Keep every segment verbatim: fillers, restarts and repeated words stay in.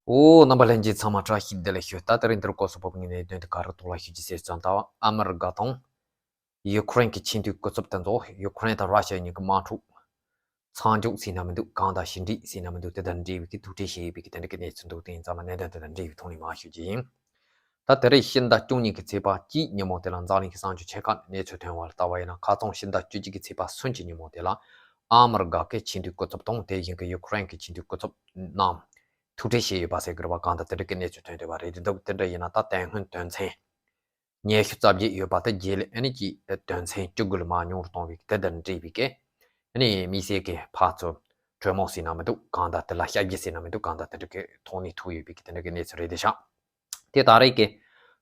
ཨོ། རྣམ་པ་ལྷན་རྒྱས་ཚང་མ་བཀྲ་ཤིས་བདེ་ལེགས་ཞུ། ད་དེ་རིང་འདིར་སྐོར་སོགས་པོ་ངས་གནད་དོན་དེ་ག་རུ་ཐོག་ལ་ཞུ་རྒྱུ་ཟེར་ཙང་ད་ཨ་མི་རི་ཀ་དང་ཡུ་ཁུ་རེན་གྱི་ཆེས་མཐོའི་སྐུ་ཚབ་དེ་ཚོ་ཡུ་ཁུ་རེན་དང་ར་ཤ་གཉིས་ཀྱི་དམག་འཁྲུག་མཚམས་འཇོག་ཟེར་ན་མི་འདུག་གང་དང་ཞི་འགྲིག་ཟེར་ན་མི་འདུག་དེ་དང་འབྲེལ་བའི་གི་ཐུག་འཕྲད་བྱས་ཡོད་པའི་གི་དེ་འདྲ་གི་གནས་ཚུལ་འདུག་དེ་ཡིན་ཙང་མ་གནད་དོན་དེ་དང་འབྲེལ་བའི་ཐོག་ནས་མར་ཞུ་རྒྱུ་ཡིན། ད་དེ་རིང་ཕྱི་ཟླ་བཅུ་གཉིས་ཀྱི་ཚེས་པ་གཅིག་ཉིན་མོ་དེ་ལ་འཛམ་གླིང་གི་གསར་འགྱུར་ཆེ་ཁག་ནས་གནས་ཚུལ་ཐོན་པ་ལ་ལྟ་བ་ཡིན་ན། ཁ་སང་ཕྱི་ཟླ་བཅུ་གཅིག་གི་ཚེས་པ་གསུམ་གྱི་ཉིན་མོ་དེ་ལ་ཨ་མི་རི་ཀ་གི་ཆེས་མཐོའི་སྐུ་ཚབ་དང་དེ་བཞིན་གྱི་ཡུ་ཁུ་རེན་གྱི་ཆེས་མཐོའི་སྐུ་ཚབ་རྣམས་ཐུག་འཕྲད་བྱས་ཡོད་པ་ཟེར་གི་རེད་པ། གང་ལྟར་དེ་འདྲ་གི་གནས་ཚུལ་ཐོན་བསྡད་པ་རེད། དེ་འདུག་དེ་འདྲ་ཡིན་ན་ད་དེ་སྔོན་དོན་ཚན་ཉི་ཤུ་རྩ་བརྒྱད་ཡོད་པ་དེ་རྗེས་ལ་ཨ་ནི་ཀྱི་དོན་ཚན་བཅུ་དགུ་ལ་མར་ཉུང་རུ་གཏོང་བའི་དེ་དང་འབྲེལ་བའི་གི་ཨ་ནི་དམིགས་བསལ་གྱི་ཕར་ཚུར་གྲོས་མོལ་ཟེར་ན་མི་འདུག་གང་ལྟར་དེ་ལ་ཞབས་ཕྱི་ཟེར་ན་མི་འདུག་གང་ལྟར་དེ་འདྲ་གི་ཐོག་ནས་ཐུག་ཡོད་པའི་གི་དེ་འདྲ་གི་གནས་ཚུལ་རེད་དེ་ཤག་དེ་ད་རེས་ཀྱི་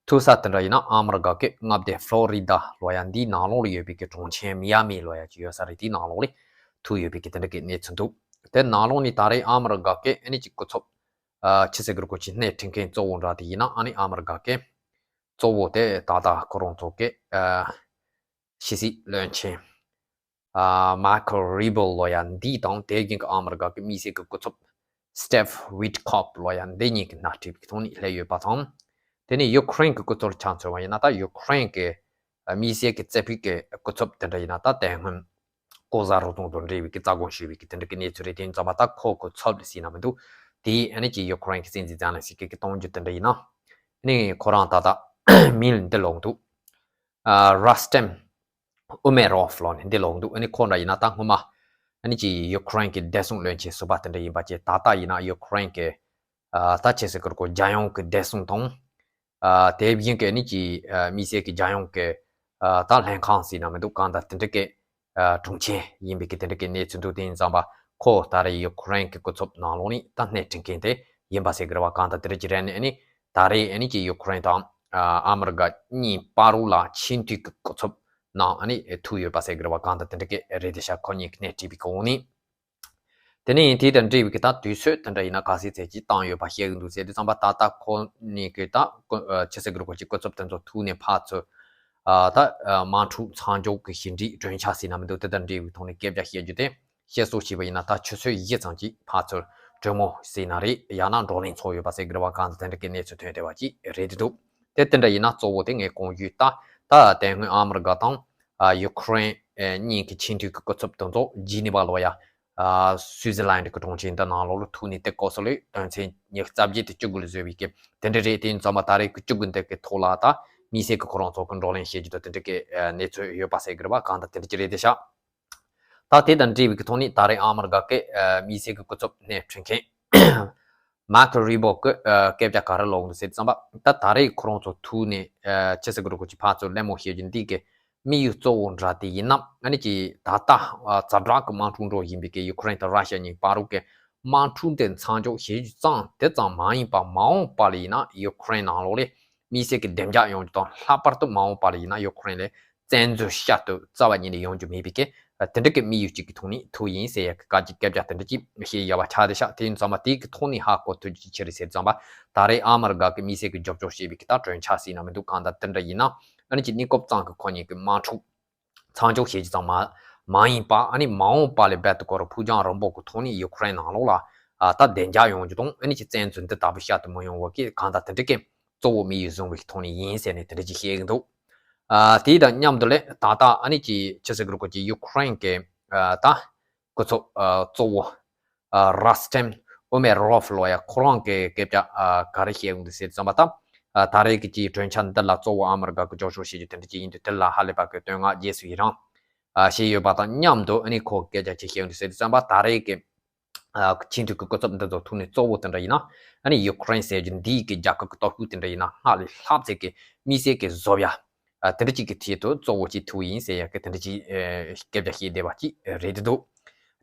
ཐུག་ས་དེ་འདྲ་ཡིན་ན་ཨ་མི་རི་ཀ་གི་མངའ་སྡེ་ཕློ་རི་ཌ་ལོ་ཡ་འདིའི་ནང་ལོགས་ལ་ཡོད་པའི་གི་གྲོང་ཁྱེར་མི་ཡ་མི་ལོ་ཡ་ཅིག་ཡོད་ས་རེད། དེའི་ནང་ལོགས་ལ་ཐུག་ཡོད་པའི་གི་དེ་འདྲ་གི་གནས་ཚུལ་འདུག་དེ་ནང་ལོགས་ནས་ད་རེས་ཨ་མི་རི་ཀ་གི་ཨ་ནི་ཅིག་སྐུ་ཚབ་ཨ་ཕྱི་སྲིད་ཀྱི་སྐོར་གྱི་སྣེ་ཁྲིད་མཁན་གཙོ་བོ་འདྲ་དེ་ཡིན་ན་ཨ་ནི་ཨ་མི་རི་ཀ་གི་གཙོ་བོ་དེ་ད་ལྟ་ཁོ་རང་ཚོ་གི་ཨ་ཕྱི་སྲིད་བློན་ཆེན་ཨ་མར་ཁོ་རུ་བྷིའོ་ལོ་ཡ་འདི་དང་དེ་བཞིན་གྱི་ཨ་མི་རི་ཀ་གི་དམིགས་བསལ་གྱི་སྐུ་ཚབ་སི་ཊིབ་ཝིཊ་ཁོབ་ལོ་ཡ་འདི་གཉིས་ཀྱི་སྣེ་ཁྲིད་པའི་ཐོག་ནས་སླེབས་ཡོད་པ་དང་། དེ་ནས་ཡུ་ཁུ་རེན་གྱི་སྐུ་ཚབ་ཆ་མཚོན་པ་ཡིན་ན་ད་ཡུ་ཁུ་རེན་གྱི་དམིགས་བསལ་གྱི་རྩེ་ཕུད་ཀྱི་སྐུ་ཚབ་དེ་འདྲ་ཡིན་ན་ད་དེ་སྔོན་ལྐོག་ཟ་རུ་གཏོང་དང་འབྲེལ་བའི་གི་རྩ་དགོངས་ཞུས་པའི་གི་དེ་འདྲ་གི་གནས་ཚུལ་རེད། དེ་ཡིན་ཙང་མ་ད་ཁོ་གི་ཚབ་ཟེར་ན་མི་འདུག་དེའི་ཨ་ནི་ཀྱི་ཡུ་ཁུ་རེན་གྱི་སྲིད་འཛིན་ཛེ་ལན་སི་ཀི་གི་གཏོང་རྒྱུ་དེ་འདྲ་ཡིན་ན་ཨ་ནི་ཁོ་རང་ད་ལྟ་མིང་འདི་ལོག་འདུག་ཨ་རུ་སི་ཏེམ་ཨུ་མེ་རོབ་ལོ་ནི་འདི་ལོག་འདུག་ཨ་ནི་ཁོ་འདྲ་ཡིན་ན་ད་སྔོན་མ་ཨ་ནི་ཀྱི་ཡུ་ཁུ་རེན་གྱི་བདེ་སྲུང་བློན་ཆེན་ཟུར་པ་དེ་འདྲ་ཡིན་པ་བཅས། ད་ལྟ་ཡིན་ན་ཡུ་ཁུ་རེན་གྱི་ཨ་ད་ཆེ་སྲིད་ཀྱི་སྐོར་རྒྱལ་ཡོངས་ཀྱི་བདེ་སྲུང་དང་། ཨ་དེ་བཞིན་གྱི་ཨ་ནི་ཀྱི་ཨ་དམིགས་བསལ་གྱི་རྒྱལ་ཡོངས་ཀྱི་ཨ་ད་ལྷན་ཁང་ཟེར་ན་མི་འདུག་གང་ལྟར་དེ་འདྲ་གི་ཨ་དྲུང་ཆེ་ཡིན་པའི་གི་དེ་འདྲ་གི་གནས་ཚུལ་འདུག་དེ་ཡིན་ཙང་པ་ཁོ་ད་རེས་ཡུ་ཁུ་རེན་གྱི་སྐུ་ཚབ་ནང་ལོགས་ནས་ད་སྣེ་ཁྲིད་མཁན་དེ་ཡིན་པ་ཟེར་གི་རེད་པ། གང་ལྟར་དེ་འདྲ་ཅིག་རེད། ཨ་ནི་ཨ་ནི་ད་རེས་ཨ་ནི་ཀྱི་ཡུ་ཁུ་རེན་དང་ཨ་ཨ་མི་རི་ཀ་གཉིས་བར་དུ་ལ་ཆེས་མཐོའི་གི་སྐུ་ཚབ་ནང་ཨ་ནི་ཐུག་ཡོད་པ་ཟེར་གི་རེད་པ། གང་ལྟར་དེ་འདྲ་གི་རེད་དེ་ཤག་ཁོ་གཉིས་ཀྱི་སྣེ་ཁྲིད་པའི་གོང་ནས། དེ་ནས་དེ་དང་འབྲེལ་བའི་གི་ད་དུས་ཚོད་དེ་འདྲ་ཡིན་ན་ག་ཚོད་ཙམ་ཅིག་བཏང་ཡོད་པ་བཤད་གི་འདུག་ཟེར་དུས་ཙམ་པ་ད་ལྟ་ཁོ་གཉིས་ཀྱི་ད་སྐུ་ཨ་ཕྱི་སྲིད་ཀྱི་སྐོར་གྱི་སྐུ་ཚབ་དེ་ཚོ་ཐུག་ནས་ཕར་ཚུར་ཨ་ད་ཨ་དམག་འཁྲུག་མཚམས་འཇོག་གི་ཞི་འགྲིག་གྲོས་འཆར་ཟེར་ན་མི་འདུག་དེ་དང་འབྲེལ་བའི་ཐོག་ནས་སྐད་ཆ་བཤད་རྒྱུ་དེ་བཤད་སྲོལ་བྱས་པ་ཡིན་ན་ད་ཆུ་ཚོད་བཞི་ཙམ་ཅིག་ཕར་ཚུར་གྲོས་མོལ་ཟེར་ན་རེད། ཡང་ན་བགྲོ་གླེང་ཚོགས་ཡོད་པ་ཟེར་གི་རེད་པ། གང་ལྟར་དེ་འདྲ་གི་གནས་ཚུལ་ཐོན་བསྡད་པ་ཅིག་རེད་དེ་འདུག་དེ་དེ་འདྲ་ཡིན་ན་གཙོ་བོ་དེ་ངས་གོང་ཞུས་ད་ད་དེ་སྔོན་ཨ་མི་རི་ཀ་དང་ཨ་ཡུ་ཁུ་རེན་ཨ་གཉིས་ཀྱི་ཆེས་མཐོའི་གི་སྐུ་ཚབ་དེ་ཚོ་ཇི་ནི་ཝ་ལོ་ཡ་ཨ་སུའི་ཛི་ལན་གྱི་གྲོང་ཁྱེར་འདི་ནང་ལོགས་ལ་ཐུག་ནས་དེ་སྐབས་སུ་ལོས་དོན་ཚན་ཉི་ཤུ་རྩ་བརྒྱད་དེ་བཅུ་དགུ་ལ་བཟོས་པའི་གི་དེ་འདྲ་རེད། དེ་ཡིན་ཙང་མ་ད་རེས་ཀྱི་བཅུ་དགུ་འདི་གི་ཐོག་ལ་ད་དམིགས་བསལ་གྱི་ཁོ་རང་ཚོ་གི་བགྲོ་གླེང་བྱེད་རྒྱུ་དང་དེ་འདྲ་གི་ཨ་གནས་ཚུལ་ཡོད་པ་ཟེར་གི་རེད་པ། གང་ལྟར་དེ་འདྲ་ཅིག་རེད་དེ་ཤག་ད་དེ་དང་འབྲེལ་བའི་གི་ཐོག་ནས་ད་རེས་ཨ་མི་རི་ཀ་གི་ཨ་དམིགས་བསལ་གྱི་སྐུ་ཚབ་སྣེ་ཁྲིད་མཁན་མར་ཁོ་རུ་བྷིའོ་གི་ཨ་སྐད་ཆ་ག་རེ་ལབ་འདུག་ཟེར་དུས་ཙམ་པ་ད་ད་རེས་ཁོ་རང་ཚོ་ཐུག་ནས་ཨ་ཕྱི་སྲིད་ཀྱི་སྐོར་གྱི་ཕར་ཚུར་གླེང་མོལ་བྱེད་རྒྱུ་འདི་གི་དམིགས་ཡུལ་གཙོ་བོ་འདྲ་དེ་ཡིན་ན་ཨ་ནི་ཀྱི་ད་ལྟ་ཨ་ཛ་དྲག་གི་དམག་འཁྲུག་འགྲོ་བཞིན་པའི་གི་ཡུ་ཁུ་རེན་དང་ར་ཤི་ཡ་གཉིས་བར་དུ་གི་དམག་འཁྲུག་དེ་མཚམས་འཇོག་བྱེད་རྒྱུ་ཙམ་དེ་ཙམ་མ་ཡིན་པ་མ་འོངས་པ་ལ་ཡིན་ན་ཡུ་ཁུ་རེན་ནང་ལོགས་ལ་དམིགས་བསལ་གྱི་བདེ་འཇགས་ཡོང་རྒྱུ་དང་། ལྷག་པར་དུ་མ་འོངས་པ་ལ་ཡིན་ན་ཡུ་ཁུ་རེན་ལ་བཙན་འཛུལ་བསྐྱར་དུ་རྩ་བ་ཉིད་ནས་ཡོང་རྒྱུ་མེད་པའི་གི་དེ་འདྲ་གི་དམིགས་ཡུལ་གཅིག་གི་ཐོག་ནས་ཐུག་ཡིན་ཟེར་ཡ་གི་སྐད་ཆ་སྐད་ཆ་དེ་འདྲ་ཅིག་བཤད་ཡོད་པ་ཆགས་བསྡད་ཤག་དེ་ཡིན་ཙང་མ་དེ་གི་ཐོག་ནས་ཧ་གོ་ཐུབ་རྒྱུ་ཅི་རེད་ཟེར་ཙམ་པ་ད་རེས་ཨ་མི་རི་ཀ་གི་དམིགས་བསལ་གྱི་རྒྱབ་སྐྱོར་བྱེད་པའི་གི་ད་གྲོས་འཆར་ཟེར་ན་མི་འདུག་གང་ལྟར་དེ་འདྲ་ཡིན་ན་ཨ་ནི་ཀྱི་གནས་སྐབས་ཙམ་གྱི་ཁོ་གཉིས་ཀྱི་དམག་འཁྲུག་མཚམས་འཇོག་བྱེད་རྒྱུ་ཙམ་མ་མ་ཡིན་པ་ཨ་ནི་མ་འོངས་པ་ལ་རྦད་དེ་ཁོ་རང་ཕུགས་རྒྱང་རིང་པོ་གི་ཐོག་ནས་ཡུ་ཁུ་རེན་ནང་ལོགས་ལ་ཨ་ད་བདེ་འཇགས་ཡོང་རྒྱུ་དང་ཨ་ནི་ཀྱི་བཙན་འཛུལ་འདི་ལྟ་བུ་བསྐྱར་དུ་མི་ཡོང་བ་གི་གང་ལྟར་དེ་འདྲ་གི་གཙོ་བོ་དམིགས་ཡུལ་བཟུང་བའི་ཐོག་ནས་ཡིན་ཟེར་ནས་དེ་འདྲ་ཅིག་བཤད་ཀྱི་འདུག་ཨ་དེ་དང་མཉམ་དུ་ལས་ད་ལྟ་ཨ་ནི་ཀྱི་ཕྱི་སྲིད་ཀྱི་སྐོར་གྱི་ཡུ་ཁུ་རེན་གྱི་ཨ་ད་སྐུ་ཚབ་ཨ་གཙོ་བོ་ཨ་རུ་སི་ཏེམ་ཨུ་མེ་རོབ་ལོ་ཡ་ཁོ་རང་གི་སྐད་ཆ་ཨ་ག་རེ་བཤད་ཡོང་འདུག་ཟེར་ཙམ་པ་ད་ཨ་ད་རེས་ཀྱི་ཀྱི་གྲོས་འཆར་འདི་ལ་གཙོ་བོ་ཨ་མི་རི་ཀ་གི་རྒྱབ་སྐྱོར་བྱེད་རྒྱུ་དེ་འདྲ་ཅིག་ཡིན་དུས་དེ་ལ་ཧ་ལས་པ་གི་དོན་དངོས་རྗེས་སུ་ཡི་རང་ཨ་བྱས་ཡོད་པ་དང་མཉམ་དུ་ཨ་ནི་ཁོ་སྐད་ཆ་ཅིག་བཤད་ཡོང་འདུག་ཟེར་དུས་ཙམ་པ་ད་རེས་ཀྱི་ཨ་ཆེས་མཐོའི་གི་སྐུ་ཚབ་འདི་ཚོ་ཐུག་ནས་གཙོ་བོ་དེ་འདྲ་ཡིན་ན་ཨ་ནི་ཡུ་ཁུ་རེན་ཟེར་རྒྱུ་འདིའི་གི་རྒྱལ་ཁབ་ཀྱི་སྟོབས་ཤུགས་དེ་འདྲ་ཡིན་ན་སྔར་ལས་ལྷག་ཙམ་གི་དམིགས་བསལ་གི་བཟོ་ཡ་ཨ་དེ་འདྲ་ཅིག་གི་ཐད་དུ་གཙོ་བོ་ཅིག་ཐུག་ཡིན་ཟེར་ཡ་གི་དེ་འདྲ་ཅིག་ཨ་སྐད་ཆ་བཤད་བསྡད་པ་ཅིག་རེད་དེ་འདུག་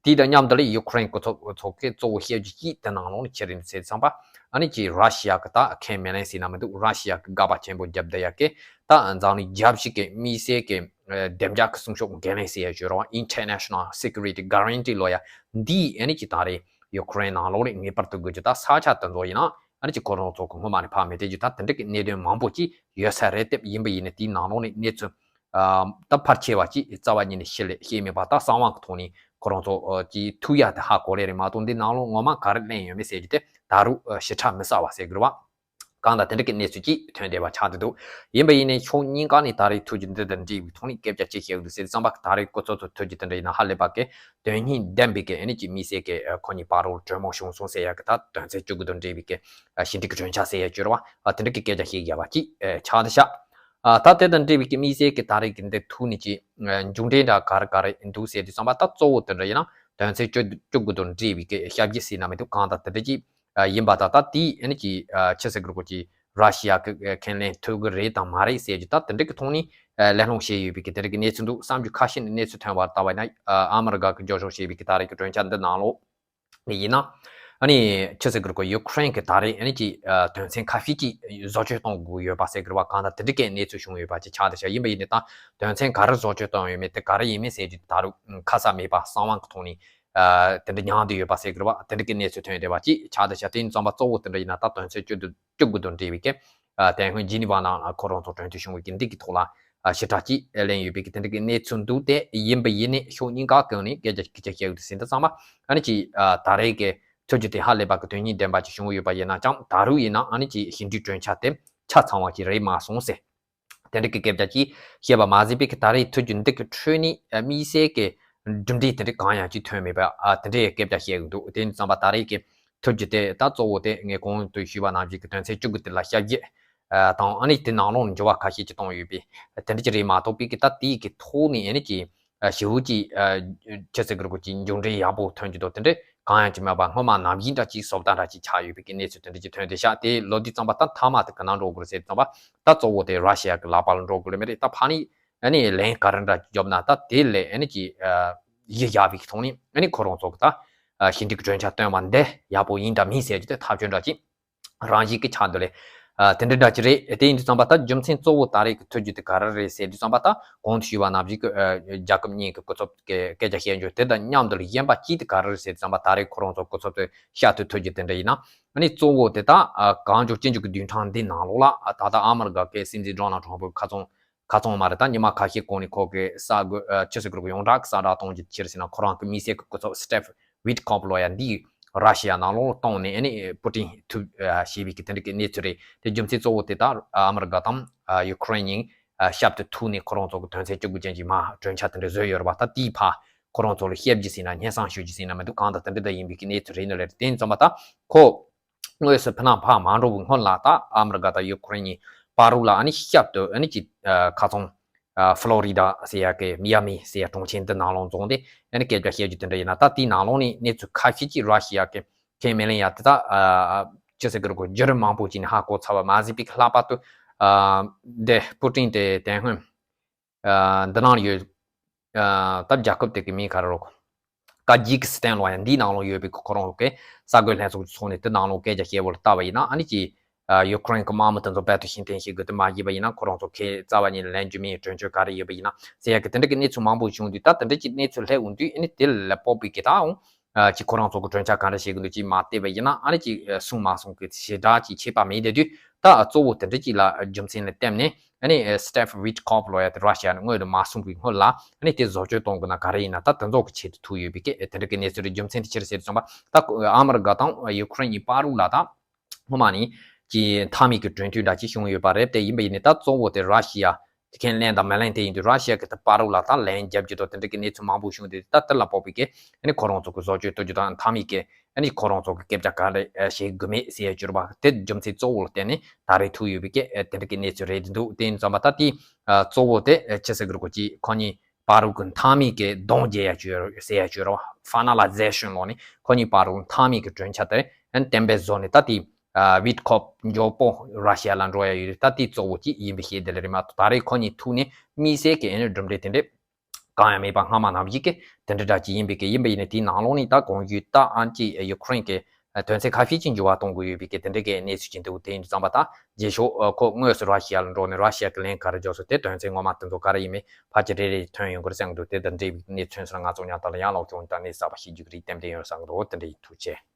དེ་དང་མཉམ་དུ་ལ་ཡུ་ཁུ་རེན་སྐུ་ཚབ་ཚོ་གི་གཙོ་བོ་བཤད་རྒྱུ་ཅིག་དེ་ནང་ལོགས་ནས་ཁྱེད་རང་ཚོས་བསམ་པ་ཨ་ནི་ཅིག་ར་ཤི་ཡ་གི་ད་ཁས་མི་ལེན་ཟེར་ན་མི་འདུག་ར་ཤི་ཡ་གི་དགག་པ་ཆེན་པོ་བརྒྱབ་བསྡད་ཡ་གི་ད་འཛམ་གླིང་རྒྱལ་སྤྱི་གི་དམིགས་བསལ་གི་བདེ་འཇགས་ཀྱི་སྲུང་སྐྱོབ་འགན་ལེན་ཟེར་ཡ་ཞུ་རོགས། International Security Guarantee ལོ་ཡ་འདི་ཨ་ནི་ཅིག་ད་རེས་ཡུ་ཁུ་རེན་ནང་ལོགས་ལ་ངེས་པར་དུ་དགོས་རྒྱུ། ད་ས་ཆ་དེ་ཚོ་ཡིན་ན་ཨ་ནི་ཅིག་ཁོ་རང་ཚོ་གི་སྔོན་མ་ནས་ཕར་མི་བསྡད་རྒྱུ། ད་དེ་འདྲ་གི་གནད་དོན་མང་པོ་ཅིག་ཡོད་ས་རེད་དེ། ཡིན་པ་ཡིན་ན་དེའི་ནང་ལོགས་ནས་གནས་ཚུལ་ཨ་ད་ཕལ་ཆེ་བ་ཅིག་རྩ་བ་ཉིད་ནས་ཤེས་ལེ་ཤེས་མེད་པ། ད་གསང་བ་གི་ཐོག་ནས་ ཁོ་རང་ཚོ་ཨ་ཅིག་ཐུག་ཡ་དེ་ཧ་གོ་ལེ་རེད་མ་གཏོགས། འདི་ནང་ལོགས་ངོ་མ་ག་རེ་ལེན་ཡོད་མེད་ཟེར་རྒྱུ་དེ་ད་རུང་ཨ་ཞིབ་ཕྲ་མི་གསལ་བ་ཟེར་དགོས་རེད་བ། གང་ལྟར་དེ་འདྲ་གི་གནས་ཚུལ་ཅིག་ཐོན་བསྡད་པ་ཆགས་བསྡད་འདུག་ཡིན་པ་ཡིན་ནའི་ཕྱོགས་གཉིས་ཀ་ནས་ད་རེས་ཐུག་རྒྱུ་འདི་དང་འབྲེལ་བའི་ཐོག་ནས་སྐད་ཆ་ཅིག་བཤད་འདུག་ཟེར་དུས་ཙམ་པ། ད་རེས་སྐུ་ཚབ་ཚོ་ཐུག་རྒྱུ་དེ་འདྲ་ཡིན་ན་ཧ་ལས་པ་གི་དོན་སྙིང་ལྡན་པའི་གི་ཨ་ནི་ཅིག་དམིགས་བསལ་གི་ཨ་ཁོ་གཉིས་བར་རོགས་གྲོས་མོལ་བྱུང་སོང་ཟེར་ཡ་གི་ད་དོན་ཚན་བཅུ་དགུ་དང་འབྲེལ་བའི་གི་ཨ་ཞི་འགྲིག་གི་གྲོས་འཆར་ཟེར་ཡ་བཅོས་ར་བ་ཨ་དེ་འདྲ་གི་སྐད་ཆ་བཤད་ཡ་བ་ཅིག་ཨ་ཆགས་བསྡད་ཤག་ཨ་ད་དེ་དང་འབྲེལ་བའི་གི་དམིགས་བསལ་གི་ད་རེས་གི་འདི་ཐུག་ནས་ཅིག་ཨ་མཇུག་འབྲས་འདྲ་ག་རེ་ག་རེ་འདུག་ཟེར་དུས་ཙམ་པ། ད་གཙོ་བོ་དེ་འདྲ་ཡིན་ན་དོན་ཚན་བཅུ་བཅུ་དགུ་དང་འབྲེལ་བའི་གི་ཞབས་ཕྱི་ཟེར་ན་མི་འདུག་གང་ལྟར་དེ་འདྲ་ཅིག་ཨ་ཡིན་པ་དང་། ད་དེ་ཨ་ནི་ཅིག་ཨ་ཆི་ཟེར་དགོས་རེད། ཅིག་ར་ཤི་ཡ་གི་ཨ་ཁས་ལེན་ཐུབ་གི་རེད་དང་མ་རེད་ཟེར་རྒྱུ་ད་དེ་འདྲ་གི་ཐོག་ནས་ཨ་གླེང་སློང་བྱས་ཡོད་པའི་གི་དེ་འདྲ་གི་གནས་ཚུལ་འདུག་བསམ་རྒྱུ་ཁ་ཤས་ནས་གནས་ཚུལ་ཐོན་པར་ལྟ་བ་ཡིན་ན། ཨ་ཨ་མི་རི་ཀ་གི་རྒྱབ་སྐྱོར་བྱས་པའི་གི་ད་རེས་ཀྱི་གྲོས་འཆར་འདི་ནང་ལོགས་ནས་ཡིན་ན། ཨ་ནི་ཆི་ཟེར་དགོས་རེད། ཡུ་ཁུ་རེན་གི་ད་རེས་ཨ་ནི་ཅིག་ཨ་དོན་ཚན་ཁ་ཤས་ཅིག་བཟོ་བཅོས་གཏོང་དགོས་ཡོད་པ་ཟེར་གི་རེད་བ། གང་ལྟར་དེ་འདྲ་གི་གནས་ཚུལ་བྱུང་ཡོད་པ་ཅིག་ཆགས་བསྡད་ཤག་ཡིན་པ་ཡིན་ནའི་ད་དོན་ཚན་ག་རེ་བཟོ་བཅོས་གཏོང་ཡོད་མེད་དེ་ག་རེ་ཡིན་མིན་ཟེར་རྒྱུ་ད་རུང་ཁ་གསལ་མེད་པ་གསང་བ་གི་ཐོག་ནས་ཨ་དེ་འདྲ་མྱངས་བསྡད་ཡོད་པ་ཟེར་གི་རེད་བ། དེ་འདྲ་གི་གནས་ཚུལ་ཐོན་བསྡད་པ་ཅིག་ཆགས་བསྡད་ཤག་དེ་ཡིན་ཙམ་པ་གཙོ་བོ་དེ་འདྲ་ཡིན་ན་ད་དོན་ཚན་བཅུ་དང་བཅུ་དགུ་དང་འབྲེལ་བའི་གི་ཨ་དེ་སྔོན་ཇི་ནི་ཝ་ནང་ལ་ཁོ་རང་ཚོ་གྲོས་མཐུན་བྱུང་བའི་གི་འདི་གི་ཐོག་ལ་ཨ་ཞིབ་ཕྲ་ཅིག་གླེང་ཡོད་པའི་གི་དེ་འདྲ་གི་གནས་ཚུལ་འདུག་དེ་ཡིན་པ་ཡིན་ནའི་ཕྱོགས་གཉིས་ཀ་གང་ནས་སྐད་ཆ་སྐད་ཆ་བཤད་ཡོད་དུ་ཟིན་ད་ཚང་མ་ཨ་ནི་ཅིག་ཨ་ད་རེས་གི་ཐུག་རྒྱུ་དེ་ཧ་ལས་པ་གི་དོན་སྙིང་ལྡན་པ་ཅིག་བྱུང་ཡོད་པ་ཡིན་ན་ཅང་ད་རུང་ཡིན་ན་ཨ་ནི་ཅིག་ཞི་འགྲིག་གྲོས་འཆར་དེ་ཆ་ཚང་བ་ཅིག་རེད་མ་སོང་ཟེར། དེ་འདྲ་གི་སྐད་ཆ་ཅིག་བཤད་པ་མ་ཟད་པའི་གི་ད་རེས་ཐུག་རྒྱུ་འདི་གི་ཁྲོད་ནས་ཨ་དམིགས་བསལ་གི་གྲུབ་འབྲས་དེ་འདྲ་གང་ཡང་ཅིག་ཐོན་མེད་པ་ཨ་དེ་འདྲའི་སྐད་ཆ་བཤད་གི་འདུག་དེ་ཡིན་ཙམ་པ་ད་རེས་གི་ཐུག་རྒྱུ་དེ་ད་གཙོ་བོ་དེ་ངས་གོང་དུ་ཞུས་པ་ནང་བཞིན་གི་དོན་ཚན་བཅུ་དགུ་དེ་ལ་ཞབས་ཕྱི་ཨ་དང་ཨ་ནི་དེ་ནང་ལོགས་ནས་འགྱུར་བ་ཁ་ཤས་ཅིག་བཏང་ཡོད་པས་དེ་འདྲ་ཅིག་རེད་མ་གཏོགས་པའི་གི་ད་དེའི་གི་ཐོག་ནས་ཨ་ནི་ཅིག་ཨ་ཞེ་པོ་ཅིག་ཨ་ཆི་ཟེར་དགོས་རེད། ཅིག་མཇུག་འབྲས་ཡག་པོ་ཐོན་རྒྱུ་དང་དེ་འདྲ་གང་ཡང་ཅིག་མེད་པ་སྔོན་མ་ནང་བཞིན་འདྲ་ཅིག་བཟོ་ལྟ་འདྲ་ཅིག་ཆགས་ཡོད་པའི་གི་གནས་ཚུལ་དེ་འདྲ་ཅིག་ཐོན་བསྡད་ཤག་དེ་ལོ་དུས་ཙམ་པ་ད་མཐའ་མ་དེ་ག་ན་འགྲོ་དགོས་རེད་ཟེར་ཙམ་པ་ད་གཙོ་བོ་དེ་ར་ཤི་ཡ་གི་ལག་པ་ལ་འགྲོ་དགོས་རེད་མ་རེད། ད་ཕ་ནི་ཨ་ནི་ལན་ག་རེ་འདྲ་རྒྱོབ་ན་ད་དེ་ལས་ཨ་ནི་ཅིག་ཨ་གཞི་བཞག་པའི་གི་ཐོག་ནས་ཨ་ནི་ཁོ་རང་ཚོ་གི་ད་ཨ་ཞི་འགྲིག་གི་གྲོས་འཆར་བཏོན་པ་འདི་ཡག་པོ་ཡིན་འདྲ་མིན་ཟེར་རྒྱུ་དེ་ཐག་གཅོད་འདྲ་ཅིག་རང་བཞིན་གྱི་ཆགས་འདུག་ལེ། ཨ་དེ་འདྲ་འདྲ་ཅིག་རེད། དེ་ཡིན་དུས་ཙམ་པ་ད་རྒྱུ་མཚན་གཙོ་བོ་ད་རེས་ཀྱི་ཐུག་རྒྱུ་དེ་ག་རེ་རེད་ཟེར་དུས་ཙམ་པ་ད་གོང་དུ་ཞུས་པ་ནང་བཞིན་གྱི་ཨ་རྒྱལ་ཁབ་གཉིས་ཀྱི་སྐུ་ཚབ་ཀྱི་སྐད་ཆ་བཤད་རྒྱུ་དེ་དང་མཉམ་དུ་ལ་གཞན་པ་གཅིག་དེ་ག་རེ་རེད་ཟེར་དུས་ཙམ་པ་ད་རེས་ཁོ་རང་ཚོ་སྐུ་ཚབ་དེ་ཤར་དུ་ཐུག་རྒྱུ་དེ་འདྲ་ཡིན་ན་ཨ་ནི་གཙོ་བོ་དེ་ད་ཨ་གང་མགྱོགས་ཅི་མགྱོགས་ཀྱི་བདུན་ཕྲག་འདི་ནང་ལོགས་ལ་ཨ་ད་ལྟ་ཨ་མི་རི་ཀ་གི་སྲིད་འཛིན་ཌོ་ནལ་ཊམ་ཕུ་ཁ་ཚོན་ཁ་ཚང་མ་རེད། ད་ཉི་མ་ཁ་ཤས་གོང་ནས་ཁོ་གི་གསར་འགོད་ཨ་ཆི་ཟེར་དགོས་རེད། ཡོངས་གྲགས་གསལ་བསྒྲགས་གཏོང་རྒྱུ་ཕྱིར་ཟེར་ན་ཁོ་རང་གི་དམིགས་བསལ་གྱི་སྐུ་ཚབ་སི་ཊིབ་ཝིཊ་ཁོབ་ལོ་ཡ་འདི་ར་ཤི་ཡ་ནང་ལོགས་བཏང་ནས་ཨ་ནི་པུ་ཏིན་ཐུག་ཨ་ཞེས་པའི་གི་དེ་འདྲ་གི་གནས་ཚུལ་རེད། དེ་རྒྱུ་མཚན་གཙོ་བོ་དེ་ད་ཨ་མི་རི་ཀ་དང་ཨ་ཡུ་ཁུ་རེན་གཉིས་ཨ་ཞབས་ཏུ་ཐུག་ནས་ཁོ་རང་ཚོ་གི་དོན་ཚན་བཅུ་དགུ་ཅན་གྱི་མ་གྲོས་འཆར་དེ་འདྲ་བཟོས་ཡོད་རེད་པ། ད་དེའི་ཕ་ཁོ་རང་ཚོ་ལ་བཤད་རྒྱུ་ཟེར་ན་སྙན་སེང་ཞུ་རྒྱུ་ཟེར་ན་མི་འདུག་གང་ལྟར་དེ་འདྲ་ད་ཡིན་པའི་གི་གནས་ཚུལ་རེད་ནི་ལེ། དེ་ཡིན་ཙམ་པ་ད་ཁོ། དངོས་སུ་ཕི་ནང་ཕར་མ་འགྲོ་བའི་སྔོན་ལ་ད་ཨ་མི་རི་ཀ་དང་ཡུ་ཁུ་རེན་གཉིས་བར་རུ་ལ་ཨ་ནི་ཞབས་ཏུ་ཨ་ནི་ཅིག་ཨ་ཁ་ཚང་ཨ་ཧྥ་ལོ་རི་ཌ་ཟེར་ཡ་གི་མི་ཡ་མི་ཟེར་ཡ་གྲོང་ཁྱེར་འདི་ནང་ལོགས་འཛོམས་ཏེ་ཨ་ནི་སྐད་ཆ་བཤད་རྒྱུ་དེ་འདྲ་ཡིན་ན། ད་དེའི་ནང་ལོགས་ནས་གནས་ཚུལ་ཁ་ཤས་ཅིག་ར་ཤི་ཡ་གི་ཁས་མི་ལེན་ཡ་དེ་ད་ཨ་ཅི་ཟེར་གི་རེད་གོ་བརྒྱུད་རིམ་མང་པོ་ཅིག་ནས་ཧ་གོ་ཚར་བ་མ་ཟད་པའི་ལྷག་པར་དུ་ཨ་འདི་པུ་ཏིན་དེ་དེ་སྔོན། ཨ་འདི་ནང་ཡོད། ཨ་ད་རྒྱལ་ཁབ་དེ་གི་མིང་ག་རེ་རོགས། ཀ་ཇི་ཀི་སི་ཐན་ལོ་ཡ་འདིའི་ནང་ལོགས་ཡོད་པའི་ཁོ་རང་གི་གསར་འགོད་ལྷན་ཚོགས་ཀྱི་ཚོགས་ནས་དེ་ནང་ལོགས་སྐད་ཆ་བཤད་པ་ལ་ལྟ་བ་ཡིན་ན་ཨ་ནི་ཅིག་ཨ་ཡུ་ཁུ་རེན་གི་དམག་མི་དེ་ཚོ་རྦད་དེ་ཕྱིར་འཐེན་བྱེད་དགོས་དེ་མ་བྱས་པ་ཡིན་ན་ཁོ་རང་ཚོ་ཁས་རྩ་བ་ཉིད་ནས་ལེན་རྒྱུ་མེད། གྲོས་ཆོད་ག་རེ་ཡོད་པ་ཡིན་ན་ཟེར་ཡ་གི་དེ་འདྲ་གི་གནས་ཚུལ་མང་པོ་བྱུང་དུས། ད་དེ་འདྲ་གི་གནས་ཚུལ་སླེབས་འོང་དུས་ཨ་ནི་དེ་ལ་དཔག་པའི་གི་ད་འོང་། ཨ་ཅིག་ཁོ་རང་ཚོ་གི་གྲོས་འཆར་ག་འདྲ་བྱེད་ཀྱི་འདུག་ཅིག་མ་བལྟས་པ་ཡིན་ན་ཨ་ནི་ཅིག་ཨ་གསུང་མ་གསུང་གི་ཞེ་དྲག་ཅིག་ཁྱད་པར་མེད་བསྡད་དུས། ད་གཙོ་བོ་དེ་འདྲ་ཅིག་ལ་རྒྱུ་མཚན་ལ་བརྟེན་ནས་ཨ་ནི་སི་ཊིབ་ཝིཊ་ཁོབ་ལོ་ཡ་དེ་ར་ཤི་ཡ་ནས་དངོས་སུ་མ་སོང་བའི་སྔོན་ལ་ཨ་ནི་དེ་བཟོ་བཅོས་གཏོང་དགོས་ན་ག་རེ་ཡིན་ན་ད་དེ་ཚོ་གི་ཆེད་དུ་ཐུག་ཡོད་པའི་སྐད་དེ་འདྲ་གི་གནས་ཚུལ་རེད། རྒྱུ་མཚན་དེ་ཅི་རེད་ཟེར་དུས་ཙམ་པ་ད་ཨ་མི་རི་ཀ་དང་ཡུ་ཁུ་རེན་གཉིས་བར་རུ་ལ་ད་སྔོན་མ་ནས་ཀྱི་མཐའ་མའི་གི་གྲོས་མཐུན་འདྲ་ཅིག་བྱུང་ཡོད་པ་རེད། དེ་ཡིན་པ་ཡིན་ནའི་ད་གཙོ་བོ་དེ་ར་ཤི་ཡ། དེ་ཁས་ལེན་དང་མི་ལེན་དེ་ཡིན་དུས་ར་ཤི་ཡ་གི་ད་བར་རུ་ལ་ད་ལན་རྒྱབ་རྒྱུ་དང་དེ་འདྲ་གི་གནས་ཚུལ་མང་པོ་བྱུང་དུས། ད་དེ་ལ་དཔག་པའི་གི་ཨ་ནི་ཁོ་རང་ཚོ་གི་བཟོ་བཅོས་གཏོང་རྒྱུ་དང་མཐའ་མའི་གི་ཨ་ནི་ཁོ་རང་ཚོ་གི་སྐད་ཆ་ག་རེ་བཤད་དགོས་མེད་ཟེར་ཡ་གྱུར་པ་དེ་རྒྱུ་མཚན་གཙོ་བོ་ལ་བརྟེན་ནས་ད་རེས་ཐུག་ཡོད་པའི་གི་དེ་འདྲ་གི་གནས་ཚུལ་རེད་འདུག་དེ་ཡིན་ཙམ་པ་ད་དེ་གཙོ་བོ་དེ་ཆི་ཟེར་གི་རེད་གོ་ཅིག་ཁོ་གཉིས་བར་རུ་གི་མཐའ་མའི་གི་གདོང་བརྗེ་ཡ་གྱུར་ཟེར་ཡ་གྱུར་བ་ཕ་ན་ལ་ཛེ་ཤོན་ལོ་ནི་ཁོ་གཉིས་བར་རུ་མཐའ་མའི་གི་གྲོས་འཆར་དེ་ཨ་ནི་གཏན་འབེབས་བཟོ་ནས་ད་དེ། ཨ་ཝིཊ་ཁོབ་མགྱོགས་པོ་ར་ཤི་ཡ་ལ་འགྲོ་ཡ་ཡོད་རེད། ད་དེ་གཙོ་བོ་གཅིག་ཡིན་པའི་ཤེས་དེ་ལ་རེད་མ་གཏོགས་ད་རེས་ཁོ་གཉིས་ཐུག་ནས་དམིགས་བསལ་གྱི་ཨ་ནི་གྲུབ་འབྲས་དེ་འདྲས་གང་ཡང་མེད་པ་སྔ་མ་ནང་བཞིན་གྱི་དེ་འདྲ་འདྲ་ཅིག་ཡིན་པའི་གི་ཡིན་པ་ཡིན་ནའི་དེའི་ནང་ལོགས་ནས་ད་གོང་ཞུས་ད་ཨ་ཅིག་ཡུ་ཁུ་རེན་གྱི་དོན་ཚན་ཁ་ཤས་ཅིག་འགྱུར་བ་གཏོང་དགོས་ཡོད་པའི་གི་དེ་འདྲ་གི་གནས་ཚུལ་ཅིག་འདུག་དེ་ཡིན་དུས་ཙམ་པ་ད་རྗེས་ཕྱོགས་ཁོ་དངོས་སུ་ར་ཤི་ཡ་ལ་འགྲོ་ནས་ར་ཤི་ཡ་གི་ལན་ག་རེ་འཇོག་སོང་དེ་དོན་ཚན་ངོ་མ་དེ་ཚོ་ག་རེ་ཡིན་མིན་ཕལ་ཆེར་རེ་རེ་ཐོན་ཡོང་གི་རེད་བསམ་གི་འདུག་དེ་དང་འབྲེལ་བའི་གནས་ཚུལ་སོགས་ང་ཚོ་ཉག་ཐག་ལ་ཡང་ལོག་ཀྱང་ད་གནས་གསར་པ་ཤེས་རྒྱུ་གི་རེད། ཏན་ཏན་ཡོད་བསམ་གི་འདུག་དེ་འདྲ་ཡིན། ཐུགས་རྗེ་ཆེ།